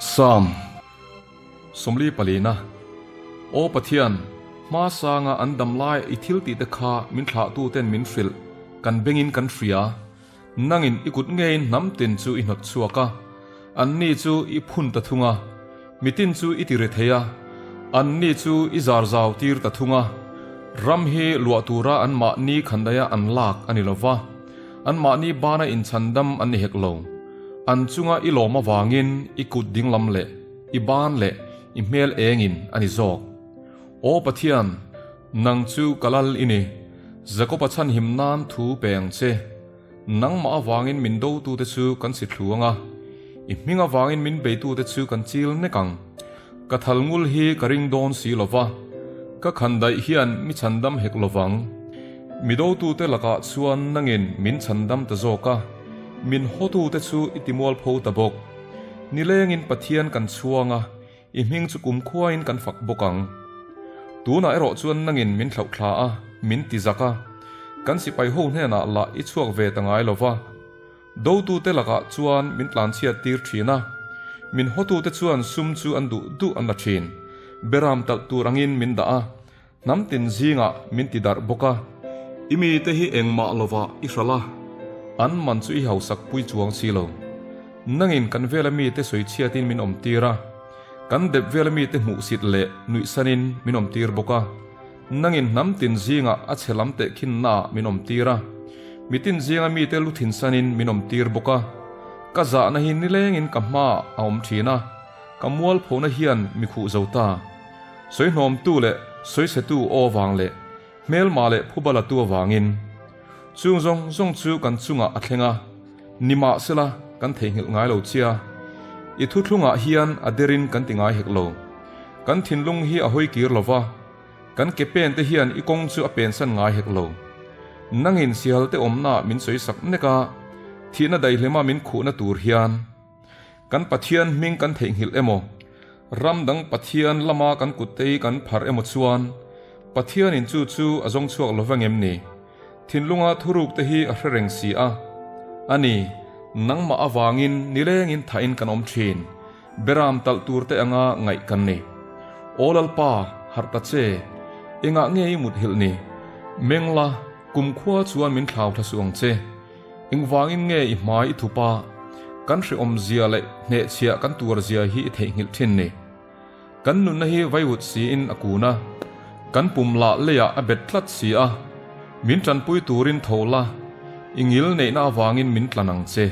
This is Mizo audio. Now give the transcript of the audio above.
Psalm 44 Aw Pathian, hma sanga an dam laia i thil tihte kha min thlahtuten min hrilh, kan bengin kan hria. Nangin i kut ngeiin hnam tin chu i hnawt chhuak a, anni chu i phun ta thung a, mitin chu i ti ri thei a, anni chu i zar zau tir ta thung a. Ram hi luah tura anmahni khandaia an lak a ni lo va, anmahni bana inchhandam an ni hek lo. An chunga i lawm avangin i kut dinglam leh i ban leh i hmel engin a ni zawk. Aw Pathian, nang chu ka lal i ni. Jakob-a chhanhim nan thu pe ang che. Nangmah avangin min dotute chu kan si thlu ang a, i hming avangin min beitute chu kan chil nek ang. Ka thal ngul hi ka ring dawn si lo va, ka khandaih hian mi chhandam hek lo vang. Mi dotute lakah chuan nangin min chhandam ta zawk a, min hawtute chu i timualpho ta bawk. Nilengin Pathian kan chhuang a, I hming chu kumkhuain kan fak bawk ang. Tunah erawh chuan nangin min thlauh thla a, min ti zak a. Kan sipai ho hnenah lah i chhuak ve ta ngai lo va. Dotute lakah chuan min tlanchhiat tir thin a. Min hawtute chuan sum chu an duh duh an la thin. Beram talh tur angin min dah a, hnam tin zingah min ti darh bawk a. I mite hi engmah lovah i hralh a, an man chu i hausak pui chuang si lo. Nangin kan vela mite sawichhiatin min awm tir a, kan dep vela mite hmuhsit leh nuihsanin min awm tir bawk a. Nangin hnam tin zingah a chhe lam tehkhinnaah min awm tir a, mitin zinga mite lu thinsanin min awm tir bawk a. Ka zahna hi nilengin ka hmaah a awm thin a, ka mualphona hian mi khuh zo ta. Sawihnawmtu leh sawichhetu aw vang leh hmelma leh phubalatu avangin chung zawng zawng chu kan chungah a thleng a, nimahsela kan theihnghilh ngai lo chia. I thuthlungah hian a derin kan ti ngai hek lo. Kan thinlung hi a hawi kir lo va, kan ke pen te hian i kawng chu a pensan ngai hek lo. Nangin sihalte awmnaah min sawisak nek a, thihna daihlema min khuhna tur hian. Kan Pathian hming kan theihnghilh emaw, ram dang Pathian lama kan kuttei kan phar emaw chuan Pathianin chu chu a zawng chhuak lo vang em ni? Thinlunga thuruk te hi a hre reng si a. A ni, nangmah avangin nilengin thahin kan awm thin, beram talh tur te anga ngaih kan ni. Aw Lalpa, harh ta che, engah nge i muthilh ni? Mengla, kumkhua chuan min thlau thla suh ang che. Engvangin nge i hmai i thup a, kan hrehawmzia leh hnehchhiah kan tuarzia hi i theihnghilh thin ni? Kan nunna hi vaiwut siin a kun a, kan pum lah leiah a bet tlat si a, min tanpui turin tho la, i ngil neihna avangin min tlan ang che.